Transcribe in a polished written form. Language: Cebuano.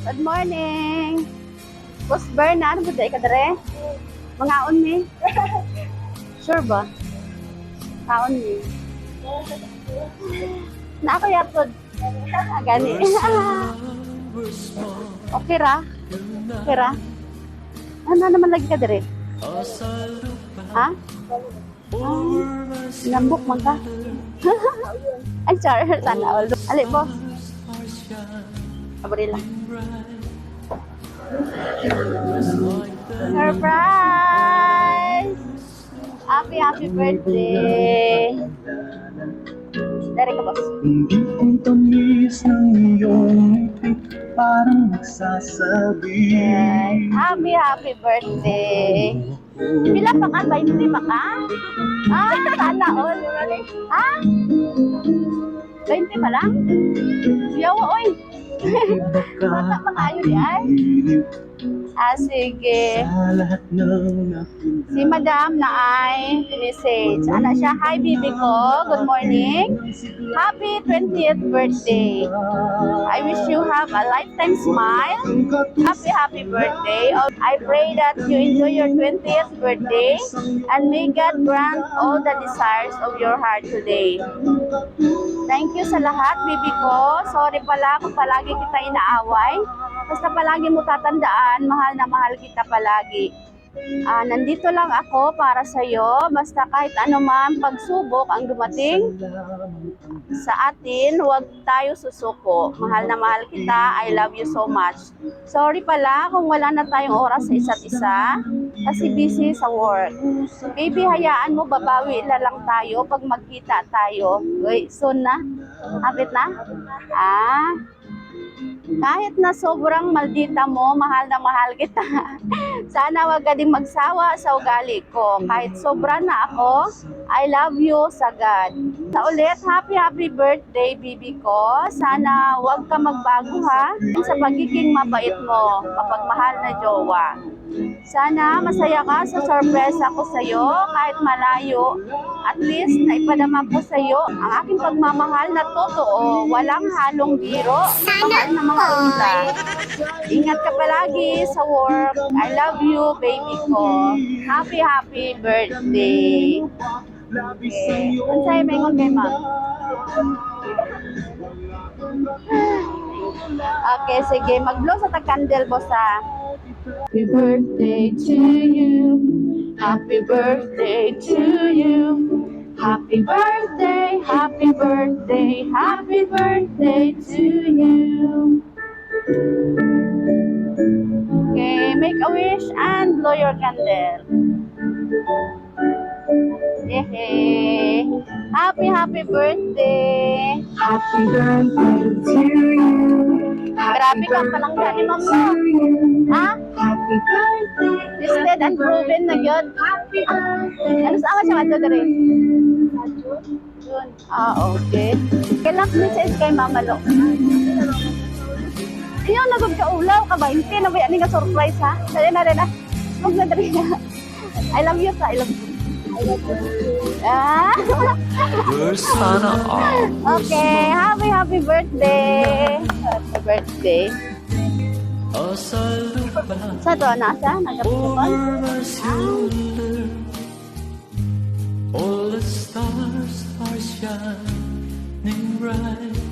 Good morning. Boss Berna, ano ba ka dere? Mangaon mi? Sure ba? Kaon mi. Na ako yapod. Ah, gani. Okay ra? Okay ra? Ano naman lagi ka dere? Ha? Ah, nambok man ka. Ay, char. Sana all. Ali, boss. Abrila. Surprise! Happy, happy birthday! Dere ka, boss. Hindi kong tamis ng iyong ngiti, parang nagsasabi. Yes. Happy, happy birthday! Pila pa ka? 20 pa ka? Ah, sana all. Ah? 20 pa lang? Yawa, oy! Bata pa kayo di ay. Ah, sige. Sa lahat ng nakilala. Si Madam na ay message. Ana siya, "Hi baby ko, good morning. Happy 20th birthday. I wish you have a lifetime smile. Happy, happy birthday. I pray that you enjoy your 20th birthday and may God grant all the desires of your heart today. Thank you sa lahat, baby ko. Sorry pala kung palagi kita inaaway. Basta palagi mo tatandaan, mahal na mahal kita palagi. Ah, nandito lang ako para sa iyo. Basta kahit ano man pagsubok ang dumating sa atin, huwag tayo susuko. Mahal na mahal kita. I love you so much. Sorry pala kung wala na tayong oras sa isa't isa kasi busy sa work. Baby, hayaan mo, babawi na lang tayo pag magkita tayo." Uy, soon na? Hapit na? Ah, kahit na sobrang maldita mo, mahal na mahal kita. Sana wag ka din magsawa sa ugali ko. Kahit sobra na ako, I love you sa God. Sa ulit, happy happy birthday, baby ko. Sana wag ka magbago ha sa pagiging mabait mo, mapagmahal na jowa. Sana masaya ka sa sorpresa ko sa'yo kahit malayo. At least naipadama ko sa'yo ang aking pagmamahal na totoo, walang halong biro. Mahal na mahal kita. Ingat ka palagi sa work. I love you, baby ko. Happy, happy birthday. Okay. Unsay maingon kay ma'am? Okay, sige. Mag-blow sa tag candle, boss ha. Happy birthday to you. Happy birthday to you. Happy birthday, happy birthday, happy birthday to you. Okay, make a wish and blow your candle. Yay! Happy, happy birthday! Happy birthday to you. Grabe ka palang gani, ma'am, no? Ha? Happy birthday. Tested and proven na yun. Happy birthday. Ano sa awa siya madto diri? June. Ah, okay. Kailan message kay Mama Lo? Ayun, nagod ka ulaw ka ba? Hindi na ba yan nga surprise ha? Dali na rin ah. Huwag na dali na. I love you sa I love you. Ah. Sana all. Okay, happy happy birthday. Happy birthday. As I look back Sa to na siya nagapikon. Over my shoulder, all the stars are shining bright.